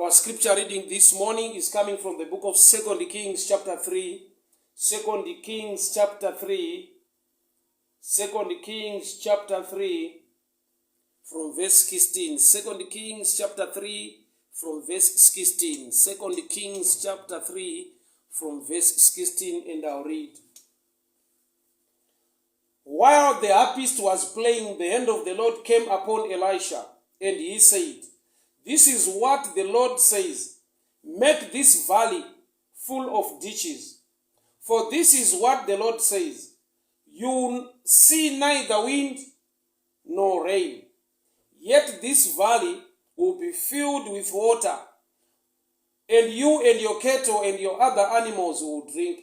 Our scripture reading this morning is coming from the book of Second Kings chapter 3. Second Kings chapter 3. Second Kings chapter 3 from verse 16. Second Kings chapter 3 from verse 16. Second Kings chapter 3 from verse 16 and I'll read. While the harpist was playing, the hand of the Lord came upon Elisha, and he said, This is what the Lord says Make this valley full of ditches. For this is what the Lord says You see neither wind nor rain, yet this valley will be filled with water, and you and your cattle and your other animals will drink.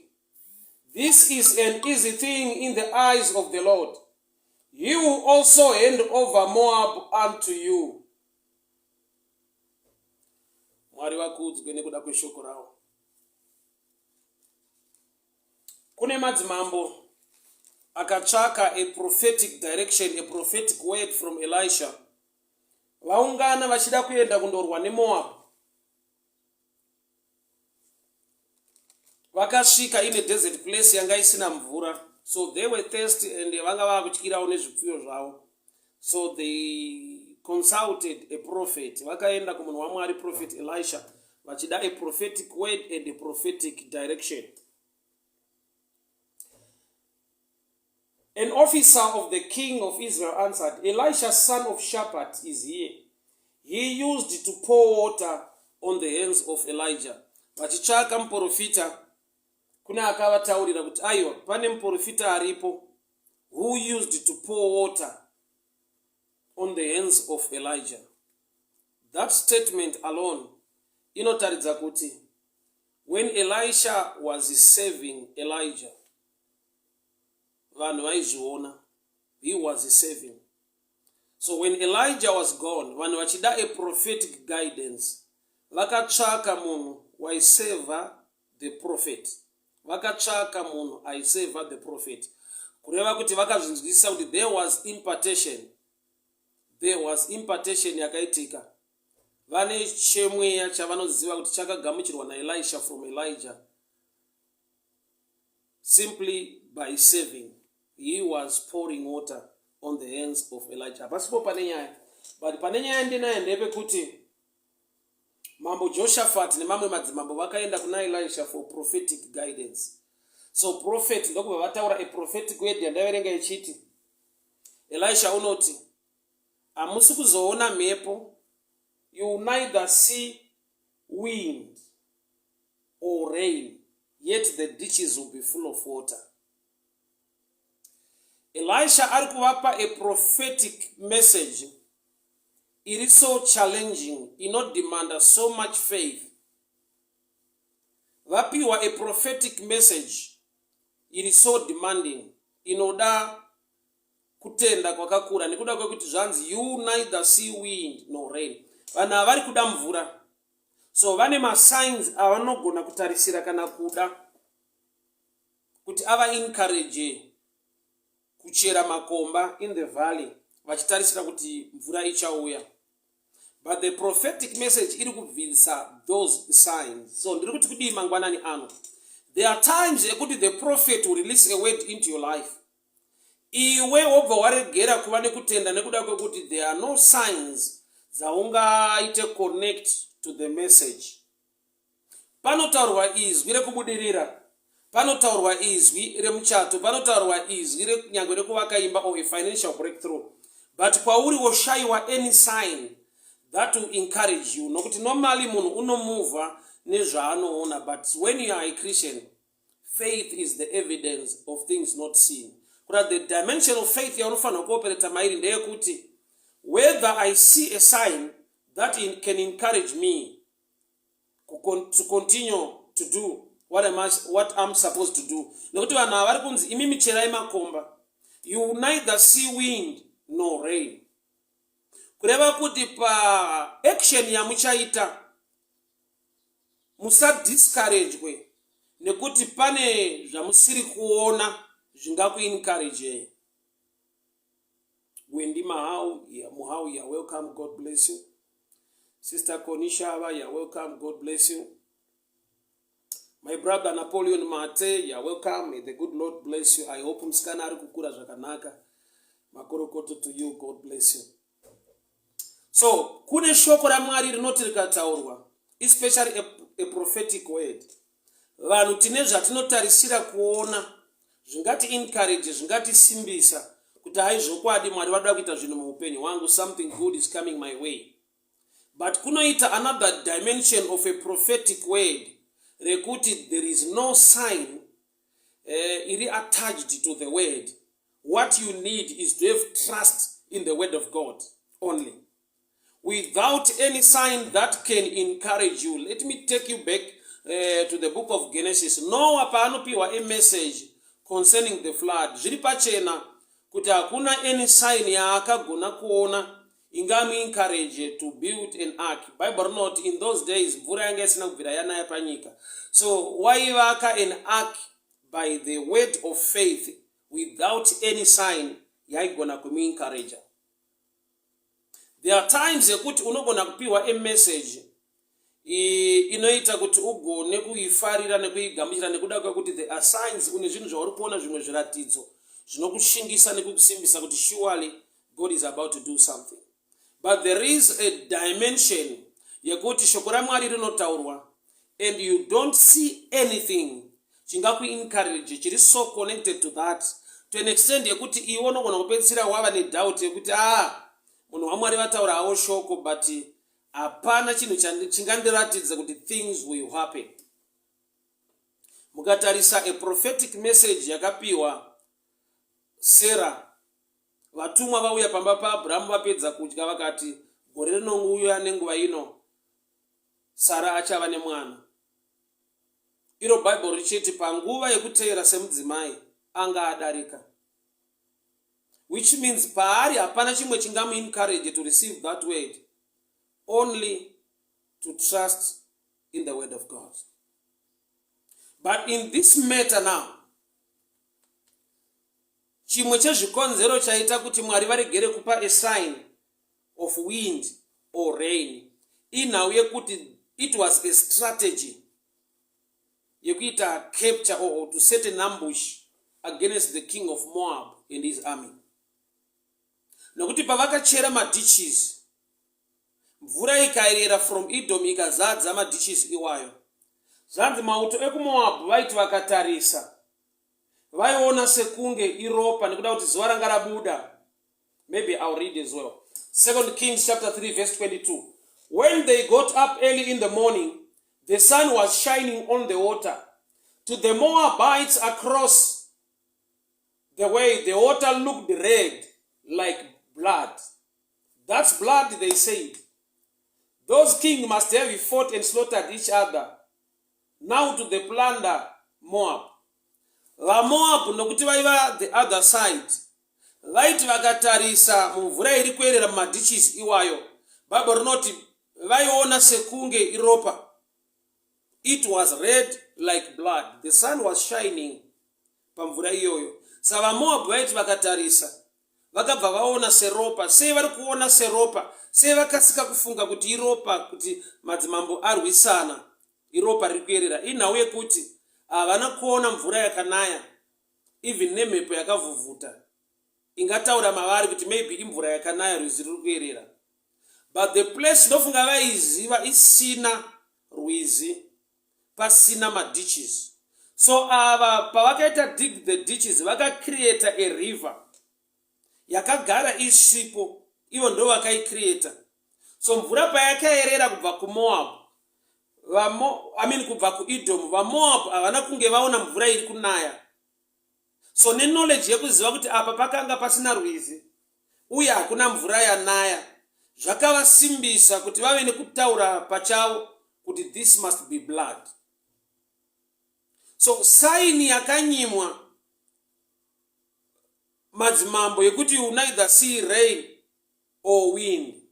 This is an easy thing in the eyes of the Lord. He will also hand over Moab unto you. Mwari vakudzwe nekuda kweshoko ravo. Kune madzimambo akatsvaka a prophetic direction, a prophetic word from Elisha. Vaungana vachida kuenda kundorwa neMoab. Vakasvika in a desert place yanga isina mvura. So they were thirsty and vanga vakutyirawo nezvipfuyo zvavo. So they consulted a prophet. Vakaenda kumunhu waMwari prophet Elisha vachida a prophetic word and a prophetic direction. An officer of the king of Israel answered, Elisha son of Shaphat is here. He used to pour water on the hands of Elijah. Vachitsvaka muprofita, kune akavataurira kuti aiwa, pane muprofita aripo who used to pour water on the hands of Elijah. That statement alone inotaridza kuti when Elisha was serving Elijah, vanhu vaizviona he was serving. So when Elijah was gone, vanhu vachida a prophetic guidance, vakatsvaka munhu waiseva the prophet. Vakatsvaka munhu aiseva the prophet. Kureva kuti vakazvinzwisisa kuti there was impartation. There was impartation yakaitika. Vane chemweya chavanoziva kuti chakagamuchirwa naElisha from Elijah. Simply by serving, he was pouring water on the hands of Elijah. Hapasipo pane nyaya. But pane nyaya ndinayo ndepekuti Mambo Joshaphat nemamwe madzimambo vakaenda kuna Elisha for prophetic guidance. So prophet ndokubva vataura a prophetic word yandaverenga ichiti Elisha unoti hamusi kuzoona mhepo, you neither see wind or rain, yet the ditches will be full of water. Elisha ari kuvapa a prophetic message iri so challenging, inodemanda so much faith. Vapiwa a prophetic message iri so demanding, inoda kutenda kwakakura nekuda kwekuti zvanzi you neither see wind nor rain. Vanhu ava vari kuda mvura, so vane masigns avanogona kutarisira kana kuda kuti ava encourage kuchera makomba in the valley vachitarisira kuti mvura ichauya, but the prophetic message iri kubvisa those signs. So ndiri kuti kudii mangwanani ano? There are times ekuti the prophet will release a word into your life, iwe wobva waregera kuva nekutenda nekuda kwekuti there are no signs dzaungaite connect to the message. Panotaurwa izwi rekubudirira, panotaurwa izwi remuchato, panotaurwa izwi nyangwe rekuvaka imba or a financial breakthrough, but kwauri woshaiwa any sign that will encourage you, nokuti normally munhu unomuvha nezvaanoona, but when you are a Christian, faith is the evidence of things not seen. Kuda the dimension of faith yaunofanira kuopereta mairi ndeyekuti whether I see a sign that can encourage me to continue to do what I'm supposed to do. Nekuti vanhu ava vari kunzi imimi cherai makomba, you neither see wind nor rain, kureva kuti paaction yamuchaita musadiscouragwe nekuti pane zvamusiri kuona zvingakuencouragei. Wendy Mahau, yeah, Muhau, yeah, welcome, God bless you. Sister Konishava, you're welcome. God bless you. My brother Napoleon Mate, you're welcome. May the good Lord bless you. I hope musikana ari kukura zvakanaka. Makorokoto to you. God bless you. So kune shoko raMwari rinoti rikataurwa, especially a prophetic word, vanhu tine zvatinotarisira kuona zvingati encourage, zvingatisimbisa kuti hai, zvokwadi Mwari vanoda kuita zvinhu muupenyu hwangu, something good is coming my way. But kunoita another dimension of a prophetic word rekuti there is no sign iri attached to the word. What you need is to have trust in the word of God only, without any sign that can encourage you. Let me take you back to the book of Genesis. Noah paanopiwa a message concerning the flood, zviri pachena kuti hakuna any sign yaakagona kuona ingamuencourage to build an ark. Bible rinoti in those days mvura yanga isina kubvira yanaya panyika. So waivaka an ark by the word of faith without any sign yaigona kumuencouragea. There are times yekuti unogona kupiwa a message inoita kuti ugone kuifarira nekuigamuchira nekuda kwekuti there are signs, une zvinhu zvauri kuona, zvimwe zviratidzo zvinokushingisa nekukusimbisa kuti surely God is about to do something. But there is a dimension yekuti shoko raMwari rinotaurwa and you don't see anything chingakuencourage chiri so connected to that, to an extent yekuti iwe unogona kupedzisira wava nedoubt yekuti, "Ah, munhu waMwari vataura havo shoko, but hapana chinhu chingandiratidza kuti things will happen." Mukatarisa a prophetic message yakapiwa Sarah, vatumwa vauya pamba paAbhurahamu, vapedza kudya, vakati gore rinouya nenguva ino Sara achava nemwana. Iro Bhaibheri richiti panguva yekuteera semudzimai anga adarika, which means paari hapana chimwe chingamuencourage to receive that word, only to trust in the word of God. But in this matter now, chimwe chezvikonzero chaita kuti Mwari varegere kupa a sign of wind or rain inhau yekuti it was a strategy yekuita capture or to set an ambush against the king of Moab and his army, nokuti pavakachera maditches, mvura ikayerera from Edom ikazadza maditches iwayo. Zvanzi mauto ekuMoabhu vaiti vakatarisa vaiona sekunge iropa, nekuda kuti zuva ranga rabuda. Maybe I'll read as well, Second Kings chapter 3 verse 22. "When they got up early in the morning, the sun was shining on the water. To the Moabites across the way, the water looked red like blood. 'That's blood,' they said. 'Those kings must have fought and slaughtered each other. Now to the plunder Moab.'" VaMoabhu, nokuti vaiva the other side, vaiti vakatarisa mumvura iri kuerera mumaditches iwayo, Bhaibheri rinoti vaiona sekunge iropa. It was red like blood. The sun was shining pamvura iyoyo. Saka vaMoabhu vaiti vakatarisa vakabva vaona seropa. Sei vari kuona seropa? Sei vakasika kufunga kuti iropa, kuti madzimambo arwisana, iropa riri kuyerera? Inhau yekuti havana kuona mvura yakanaya, even nemhepo yakavhuvhuta ingataura mavari kuti maybe imvura yakanaya, rwizi ruri kuyerera. But the place, ndofunga vaiziva, isina rwizi, pasina maditches. So ava pavakaita dig the ditches, vakacreata a river yakagara isipo. Ivo ndo vakaicreata. So mvura payakayerera kubva kuMoab, I mean, kubva kuEdom, vaMoab havana kunge vaona mvura iri kunaya. So neknowledge yekuziva kuti apa pakanga pasina rwizi uye hakuna mvura yanaya, zvakavasimbisa kuti vave nekutaura pachavo kuti this must be blood. So sign yakanyimwa madzimambo yekuti you neither see rain or wind,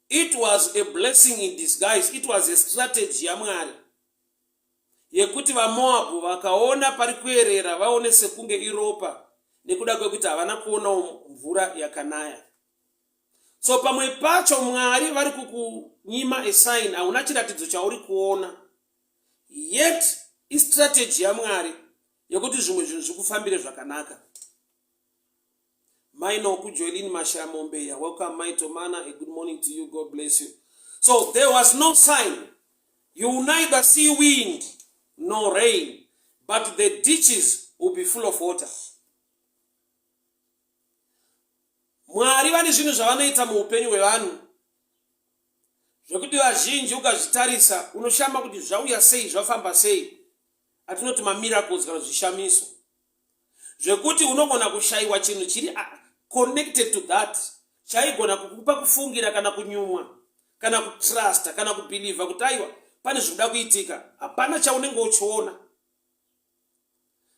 it was a blessing in disguise. It was a strategy yaMwari yekuti vaMoabhu vakaona pari kuerera vaone sekunge iropa, nekuda kwekuti havana kuonawo mvura yakanaya. So pamwe pacho Mwari vari kukunyima a sign, hauna chiratidzo chauri kuona, yet istrategy yaMwari yekuti zvimwe zvinhu zvikufambire zvakanaka. Mai Noku Joelin Mashayamombe, welcome Mai Tomana, a good morning to you, God bless you. So there was no sign. You will neither see wind nor rain, but the ditches will be full of water. Mwari vane zvinhu zvavanoita muupenyu hwevanhu zvekuti vazhinji ukazvitarisa unoshama kuti zvauya sei, zvafamba sei, atinoti mamiracles kana zvishamiso zvekuti unogona kushaiwa chinhu chiri connected to that chaigona kukupa kufungira kana kunyumwa kana kutrusta kana kubhilivha kuti aiwa, pane zvinoda kuitika. Hapana chaunenge uchiona.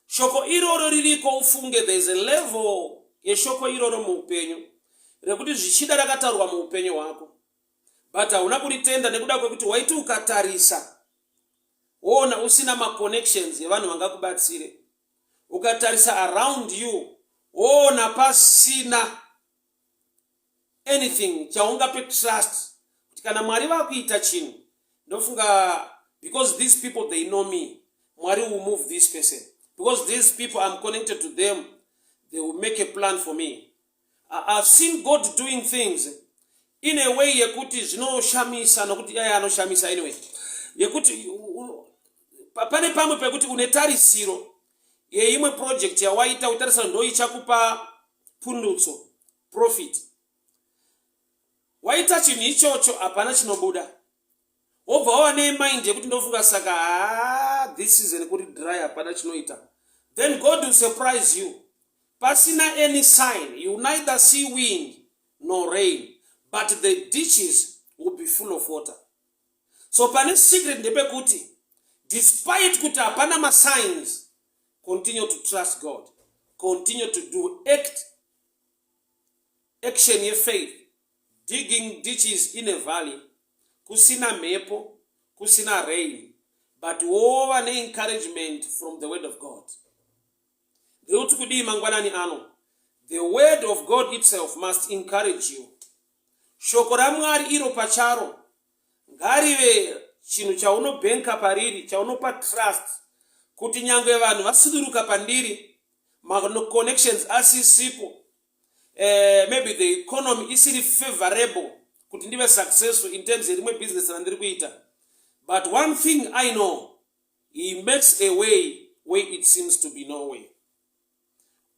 Shoko iroro ririko, ufunge. There is a level yeshoko iroro muupenyu rekuti zvichida rakataurwa muupenyu hwako, but hauna kuritenda nekuda kwekuti waiti ukatarisa woona usina maconnections evanhu vangakubatsire, ukatarisa around you woona pasina anything chaungape trust kuti kana Mwari vakuita chinhu, ndofunga because these people, they know me, Mwari will move this person, because these people, I'm connected to them, they will make a plan for me. I've seen God doing things in a way yekuti zvinoshamisa, nokuti iye anoshamisa. Anyway, yekuti pane pamwe pekuti une tarisiro yeimwe project yawaita, utarisira ndo ichakupa pundutso, profit. Waita chinhu ichocho, hapana chinobuda. Wobva wava nemind yekuti ndofunga saka ha, this season kuri dry, hapana chinoita. Then God will surprise you pasina any sign. You neither see wind nor rain, but the ditches will be full of water. So pane secret ndepekuti despite kuti hapana masigns, continue to trust God, continue to do act action yefaith, digging ditches in a valley kusina mhepo, kusina rain, but wova neencouragement from the word of God. Ndiri kuti kudii mangwanani ano? The word of God itself must encourage you. Shoko raMwari iro pacharo ngarive chinhu chaunobhenka pariri, chaunopa trust kuti nyange vanhu vasuduruka pandiri, maconnections asisipo, maybe the economy isiri favorable kuti ndive successful in terms yerimwe business randiri kuita, but one thing I know, He makes a way where it seems to be no way.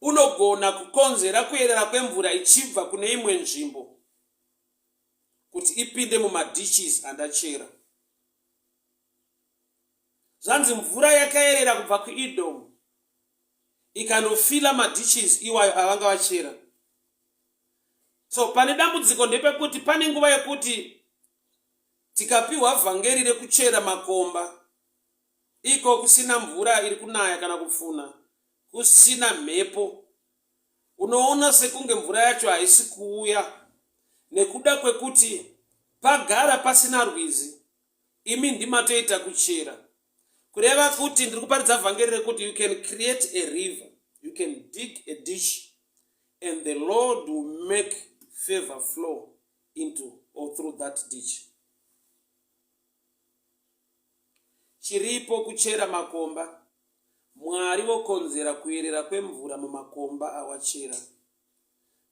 Unogona kukonzera kuyerera kwemvura ichibva kune imwe nzvimbo kuti ipinde mumaditches andachera. Zvanzi mvura yakayerera kubva kuEdom ikanofila maditches iwayo avanga vachera. So pane dambudziko ndepekuti pane nguva yekuti tikapiwa vhangeri rekuchera makomba iko kusina mvura iri kunaya kana kupfuna, kusina mhepo, unoona sekunge mvura yacho haisi kuuya nekuda kwekuti pagara pasina rwizi, imi ndimatoita kuchera. Kureva kuti ndiri kuparidza vhangeri rekuti you can create a river, you can dig a ditch, and the Lord will make favor flow into or through that ditch. Chiripo kuchera makomba, Mwari vokonzera kuyerera kwemvura mumakomba awachera.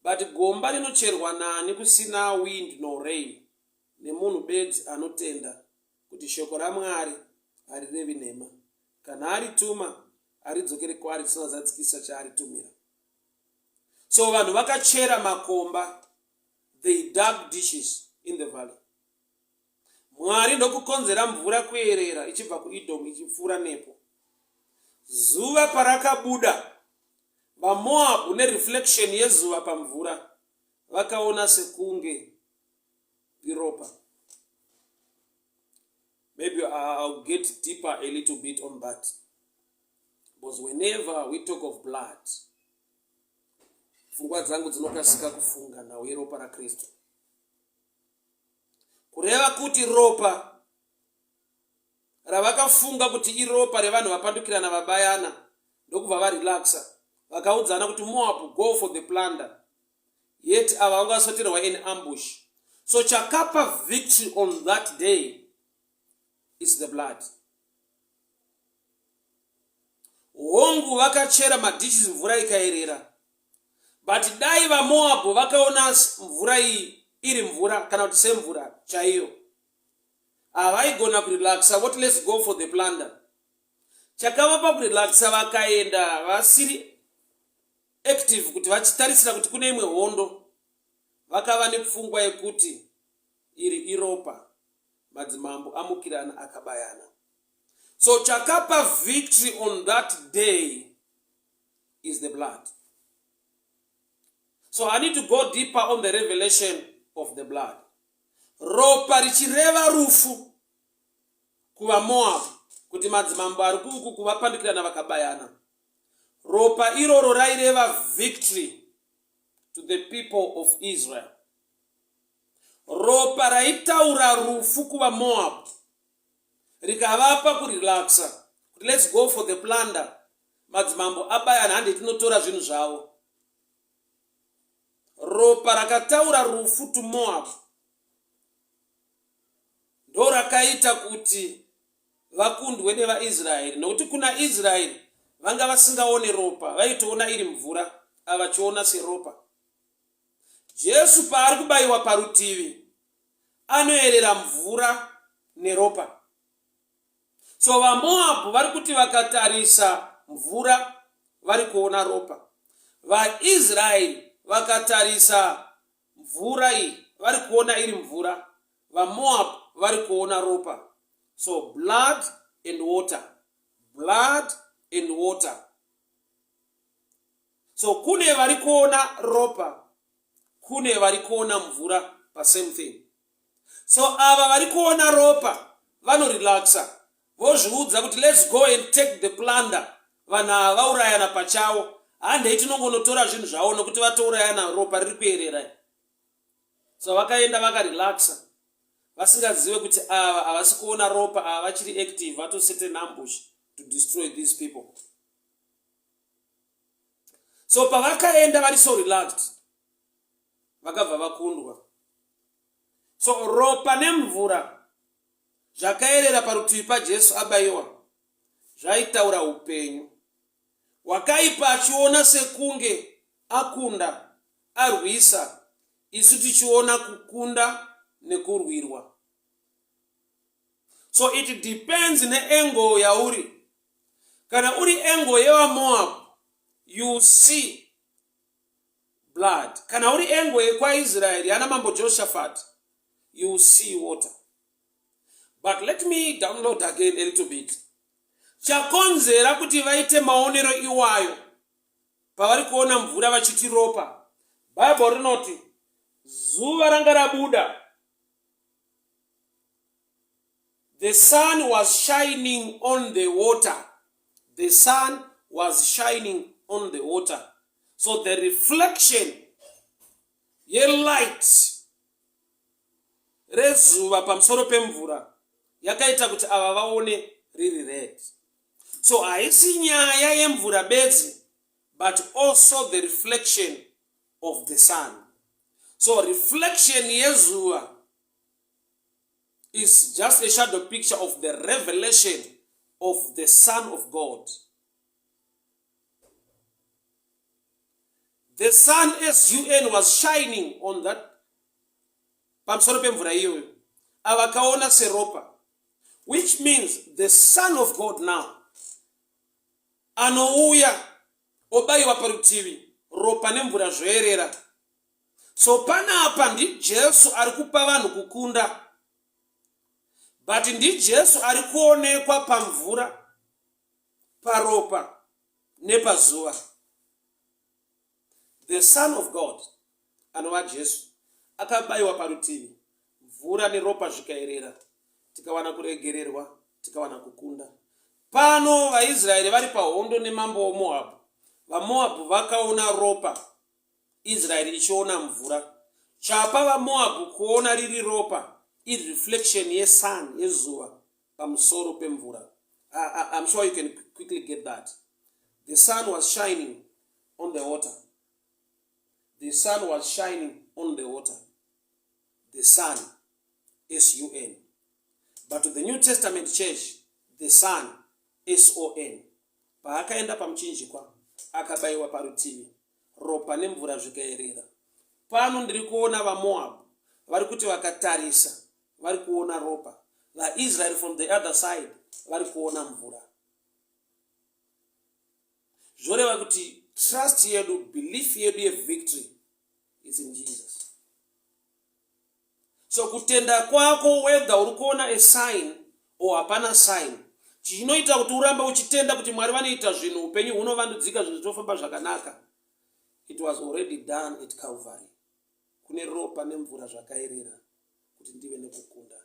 But gomba rinocherwa nani kusina wind no rain? Nemunhu bedzi anotenda kuti shoko raMwari harirevi nhema. Kana arituma, haridzokeri kwaari risina zadzikisa chaaritumira. So vanhu vakachera makomba, they dug ditches in the valley, Mwari ndokukonzera mvura kuyerera ichibva kuEdom ichipfuura nepo. Zuva parakabuda, vaMoabhu nereflection yezuva pamvura vakaona sekunge iropa. Maybe I'll get deeper a little bit on that, because whenever we talk of blood, pfungwa dzangu dzinokasika kufunga nhau yeropa raKristu. Kureva kuti ropa ravakafunga kuti iropa revanhu vapandukirana, vabayana, ndokubva varelaxa, vakaudzana kuti, "Moab, go for the plunder." Yet ava vanga vasoterwa in ambush. So chakapa victory on that day is the blood. Hongu vakachera madishes mvura ikayerera. But dai vaMoabhu vakaona mvura iyi iri mvura kana kuti semvura chaiyo, havaigona kurelaxa voti let's go for the plunder. Chakavapa kurelaxa vakaenda vasiri active kuti vachitarisira kuti kune imwe hondo, vakava nepfungwa yekuti iri iropa, madzimambo amukirana akabayana. So chakapa victory on that day is the blood. So I need to go deeper on the revelation of the blood. Ropa richireva rufu kuvaMoab kuti madzimambo ari kuuku kuvapandukirana vakabayana. Ropa iroro raireva victory to the people of Israel. Ropa raitaura rufu kuvaMoab rikavapa kurelaxa kuti let's go for the plunder, madzimambo abayana, hande tinotora zvinhu zvavo. Ropa rakataura rufu to Moab ndo rakaita kuti vakundwe nevaIsraeri, nokuti kuna Israeri vanga vasingaone ropa, vaitoona iri mvura, avachiona seropa. Jesu paari kubayiwa parutivi anoerera mvura neropa. So vaMoabhu vari kuti vakatarisa mvura vari kuona ropa. VaIsraeri vakatarisa mvura iyi vari kuona iri mvura. VaMoabhu vari kuona ropa. So blood and water, blood and water. So kune vari kuona ropa, kune vari kuona mvura pa same thing. So ava vari kuona ropa vanorelaxa vozviudza kuti let's go and take the plunder, vanhu ava vaurayana pachavo, handei tinongonotora zvinhu zvavo nokuti vatourayana, ropa riri kuyerera. So vakaenda vakarelaxa vasingazive kuti ava havasi kuona ropa, ava vachiri active, vatosete an ambush to destroy these people. So pavakaenda vari so relaxed vakabva vakundwa. So ropa nemvura zvakayerera parutivi paJesu abayiwa zvaitaura upenyu. Wakaipa achiona sekunge akunda, arwisa, isu tichiona kukunda nekurwirwa. So it depends neangle yauri. Kana uri angle yevaMoab, you see blood. Kana uri angle yekwaIsraeri yana mambo Jehoshaphat, you see water. But let me download again a little bit. Chakonzera kuti vaite maonero iwayo pavari kuona mvura vachiti ropa, Bible rinoti zuva ranga rabuda. The sun was shining on the water. The sun was shining on the water. So the reflection yelight rezuva pamusoro pemvura yakaita kuti ava vaone riri red. So haisi nyaya yemvura bedzi, but also the reflection of the sun. So reflection yezuva is just a shadow picture of the revelation of the Son of God. The sun, S-U-N, was shining on that pamusoro pemvura iyoyo, avakaona seropa, which means the Son of God now anouya obayiwa parutivi, ropa nemvura zvoerera. So panapa ndiJesu ari kupa vanhu kukunda, but ndiJesu ari kuonekwa pamvura, paropa nepazuva. The Son of God anova Jesu akabayiwa parutivi, mvura neropa zvikaerera, tikawana kuregererwa, tikawana kukunda. Pano vaIsraeri vari pahondo nemambo weMoabhu. VaMoabhu vakaona ropa, Israeri ichiona mvura. Chapa vaMoabhu kuona riri ropa ireflection yesun, yezuva pamusoro pemvura. I'm sure you can quickly get that. The sun was shining on the water. The sun was shining on the water. The sun, S-U-N. But to the New Testament church, the Son, S-O-N, paakaenda pamuchinjikwa, akabaiwa parutivi, ropa nemvura zvikaerera. Pano ndiri kuona vaMoab vari kuti vakatarisa vari kuona ropa, vaIsrael from the other side vari kuona mvura. Zvoreva kuti trust yedu, belief yedu yevictory is in Jesus. So kutenda kwako whether uri kuona a sign or hapana sign, chinoita kuti urambe uchitenda kuti Mwari vanoita zvinhu, upenyu hunovandudzika, zvinhu zvinofamba zvakanaka. It was already done at Calvary. Kune ropa nemvura zvakaerera kuti ndive nekukunda.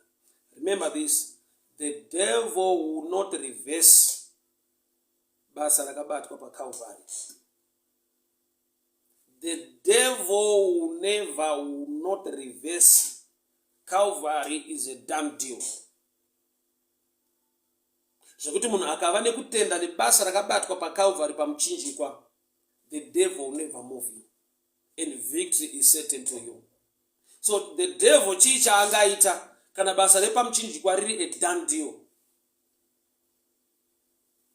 Remember this, the devil will not reverse basa rakabatwa paCalvary. The devil will never, will not reverse. Calvary is a done deal. Zvekuti munhu akava nekutenda nebasa rakabatwa paCalvary pamuchinjikwa, the devil will never move you and victory is certain to you. So the devil chii chaangaita kana basa repamuchinjikwa riri a done deal?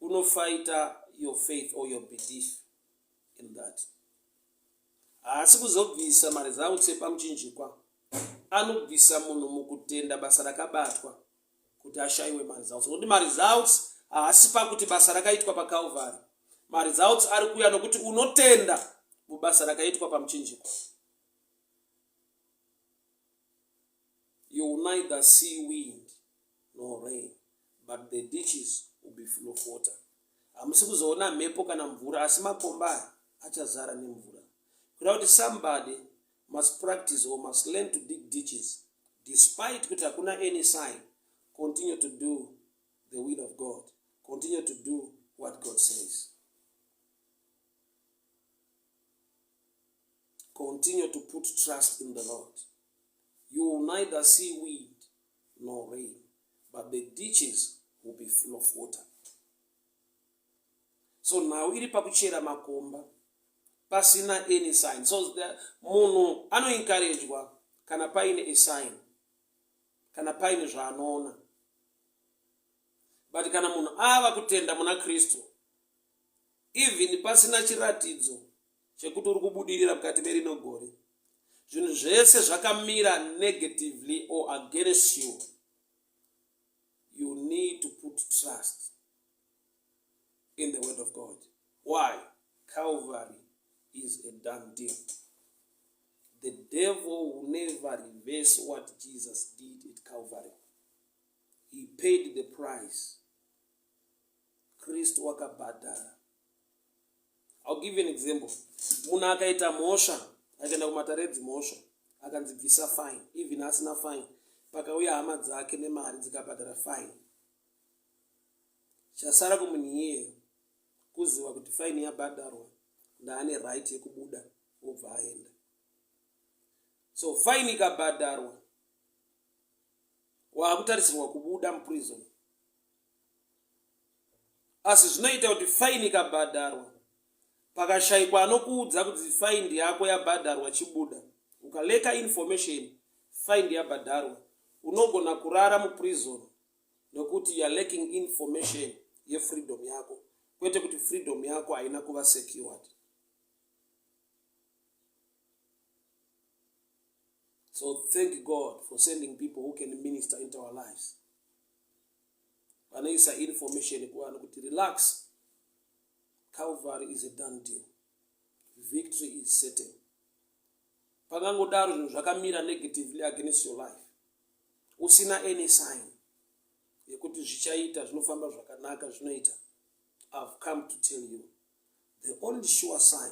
Unofighta your faith or your belief in that. Haasi kuzobvisa maresults epamuchinjikwa, anobvisa munhu mukutenda basa rakabatwa kuti ashayiwe maresults, nokuti maresults haasi pakuti basa rakaitwa paCalvary. Maresults ari kuuya nokuti unotenda mubasa rakaitwa pamuchinjikwa. You will neither see wind nor rain, but the ditches will be full of water. Hamusi kuzoona mhepo kana mvura, asi makomba aya achazara nemvura. Kuda kuti somebody must practice or must learn to dig ditches despite kuti hakuna any sign. Continue to do the will of God. Continue to do what God says. Continue to put trust in the Lord. You will neither see wind nor rain, but the ditches will be full of water. So nhau iri pakuchera makomba pasina any sign. So munhu anoencouragwa kana paine a sign, kana paine zvaanoona. But kana munhu ava kutenda muna Kristu, even pasina chiratidzo chekuti uri kubudirira mukati merino gore, zvinhu zvese zvakamira negatively or against you, you need to put trust in the word of God. Why? Calvary is a done deal. The devil will never reverse what Jesus did at Calvary. He paid the price. Kristu wakabhadhara. I'll give you an example. Munhu akaita mhosva, akaenda kumatare edzimhosva, akanzi bvisa fine, even asina fine, pakauya hama dzake nemari dzikabhadhara fine. Chasara kumunhu iyeyo kuziva kuti fine yabhadharwa, ndaane right yekubuda, wobva aenda. So fine ikabhadharwa, waakutarisirwa kubuda muprison. Asi zvinoita kuti fine ikabhadharwa, pakashayikwa anokuudza kuti fine yako yabhadharwa, chibuda, ukalacka information fine yabhadharwa, unogona kurara muprison nokuti you are lacking information yefreedom yako, kwete kuti freedom yako haina kuva secured. So thank God for sending people who can minister into our lives, vanoisa information kuvanhu kuti relax, Calvary is a done deal, victory is certain. Pangangodaro zvinhu zvakamira negatively against your life, usina any sign yekuti zvichaita, zvinofamba zvakanaka, zvinoita, I've come to tell you the only sure sign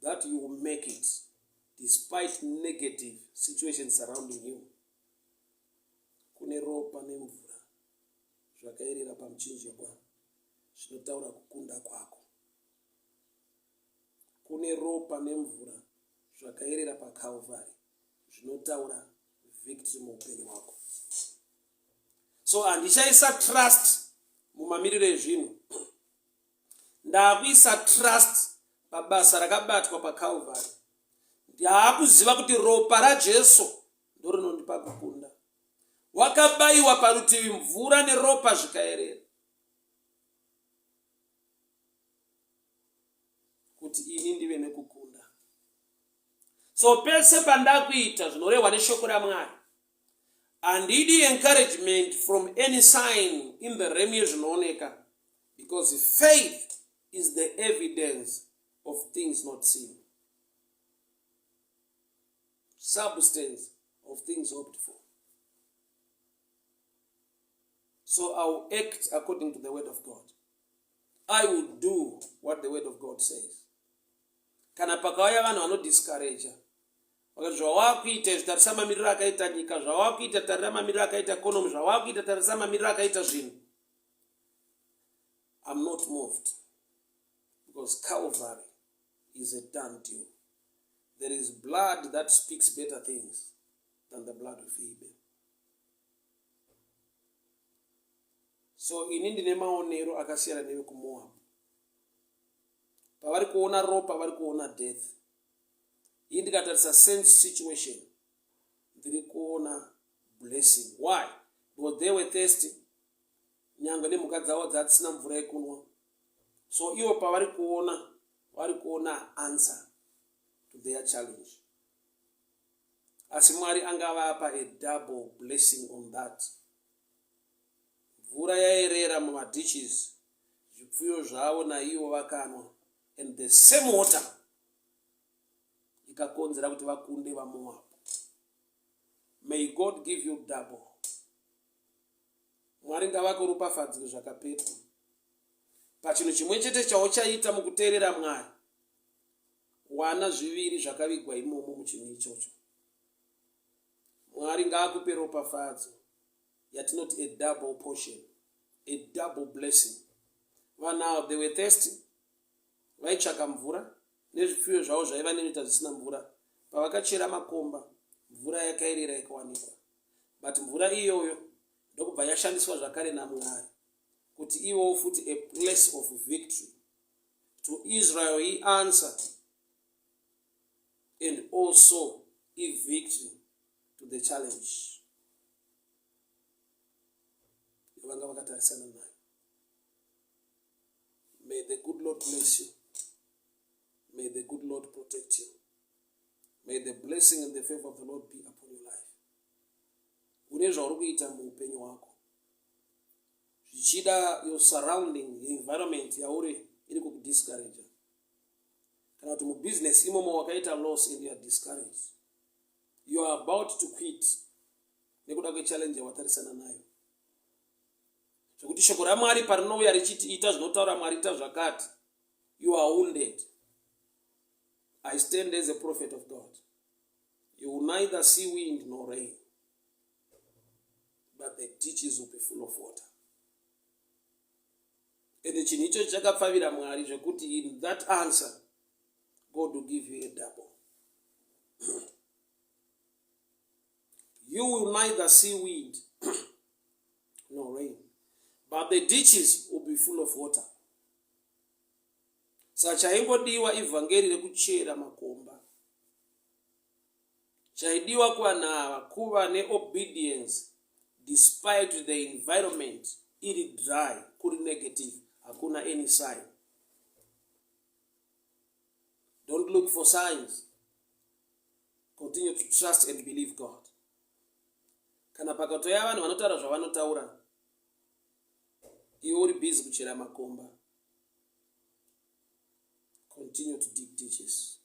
that you will make it despite negative situations surrounding you: kune ropa nemvura zvakaerera pamuchinjikwa zvinotaura kukunda kwako. Kune ropa nemvura zvakaerera paCalvary zvinotaura victory muupenyu hwako. So handichaisa trust mumamiriro ezvinhu, ndakuisa trust pabasa rakabatwa paCalvary. Ndaakuziva kuti ropa raJesu ndorinondipa kukunda. Wakabayiwa parutivi mvura neropa zvikaerera. Kuti ini ndive nekukunda. So pese pandakuita zvinorehwa neshoko raMwari, handidi encouragement from any sign in the realm yezvinooneka because faith is the evidence of things not seen. Substance of things hoped for. So I will act according to the word of God. I will do what the word of God says. Kana pakauya vanhu vanodiscourager vakati zvawakuita izvi tarisa mamiriro akaita nyika zvawakuita tarira mamiriro akaita economy zvawakuita tarisa mamiriro akaita zvinhu I'm not moved because Calvary is a done deal. There is blood that speaks better things than the blood of Abel. So ini ndine maonero akasiyana nevekuMoab. Pavari kuona ropa vari kuona death. Ini ndikatarisa sense situation ndiri kuona blessing. Why? Because they were thirsty. Nyangwe nemhuka dzavo dzadzisina mvura yekunwa. So ivo pavari kuona vari kuona answer to their challenge. Asi Mwari angavapa a double blessing on that. Mvura yaerera mumaditches, zvipfuyo zvavo naivo vakanwa and the same water ikakonzera kuti vakunde vaMoab. May God give you double. Mwari ngavakuropafadzwe zvakapetwa pachinhu chimwe chete chauchaita mukuteerera Mwari. Wana zviviri zvakavigwa imomo muchinhu ichocho. Mwari ngaakupe ropafadzo yatinoti a double portion, a double blessing. Vanhu ava they were thirsty, vaitsvaka mvura nezvipfuyo zvavo zvaiva nenyota zvisina mvura. Pavakachera makomba, mvura yakaerera ikawanikwa. But mvura iyoyo ndokubva yashandiswa zvakare naMwari kuti ivowo futi a place of victory to Israel he answered and also a victory to the challenge yavanga vakatarisana nayo. May the good Lord bless you. May the good Lord protect you. May the blessing and the favor of the Lord be upon your life. Une zvauri kuita muupenyu hwako. Zvichida your surrounding, your environment yauri iri kukudiscourage. Kana kuti mubusiness imomo wakaita loss and you are discouraged. You are about to quit nekuda kwechallenge yawatarisana nayo. Zvekuti shoko raMwari parinouya richiti ita zvinotaura Mwari ita zvakati, you are wounded. I stand as a prophet of God. You will neither see wind nor rain, but the ditches will be full of water. Ende chinhu ichocho chakapfavira Mwari zvekuti in that answer, God will give you a double. You will neither see wind nor rain, but the ditches will be full of water. Saka chaingodiwa ivhangeri rekuchera makomba. Chaidiwa kuvanhu ava kuva neobedience despite the environment iri dry, kuri negative, hakuna any sign. Don't look for signs. Continue to trust and believe God. Kana pakatouya vanhu vanotaura zvavanotaura, iwe uri busy kuchera makomba. Continue to dig ditches.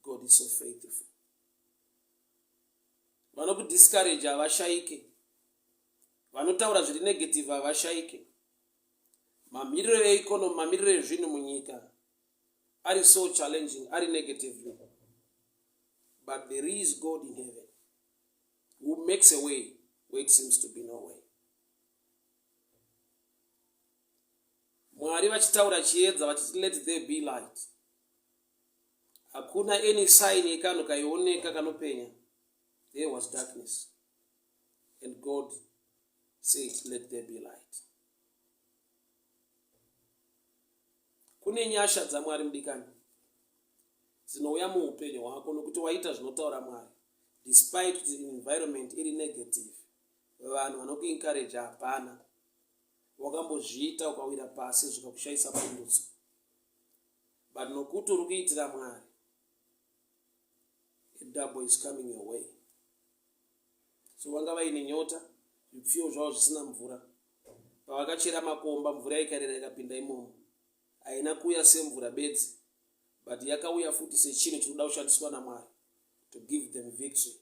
God is so faithful. Vanokudiscourage havashaike. Vanotaura zviri negative havashaike. Mamiriro eeconomy, mamiriro ezvinhu munyika ari so challenging, ari negatively. But there is God in heaven who makes a way where it seems to be no way. Mwari vachitaura chiedza vachiti let there be light. Hakuna any sign yekanhu kaioneka kanopenya. There was darkness. And God said let there be light. Kune nyasha dzaMwari mudikani. dzinouya muupenyu hwako nokuti waita zvinotaura Mwari, despite kuti environment iri negative, vanhu vanokuencourage hapana. Wakambozviita ukawira pasi, zvikakushayisa pundutso, but nokuti uri kuitira Mwari, a double is coming your way. So vanga vaine nyota, zvipfuyo zvavo zvisina mvura. Pavakachera makomba, mvura ikarera ikapinda imomo. Haina kuuya semvura bedzi, but yakauya futi sechinhu chinoda kushandiswa naMwari to give them victory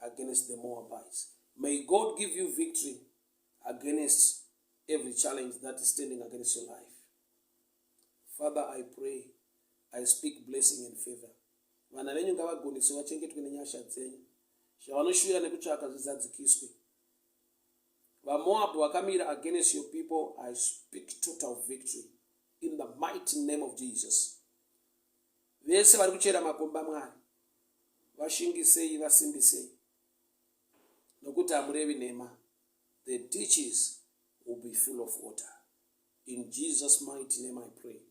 against the Moabites. May God give you victory against every challenge that is standing against your life. Father, I pray, I speak blessing and favor. Vana venyu ngavagoneswe, vachengetwe nenyasha dzenyu. Zvavanoshuvira nekutsvaka zvizadzikiswe. VaMoabhu vakamira against your people, I speak total victory in the mighty name of Jesus. Vese vari kuchera makomba, Mwari, vashingisei, vasimbisei, nokuti hamurevi nhema. The ditches will be full of water. In Jesus' mighty name I pray.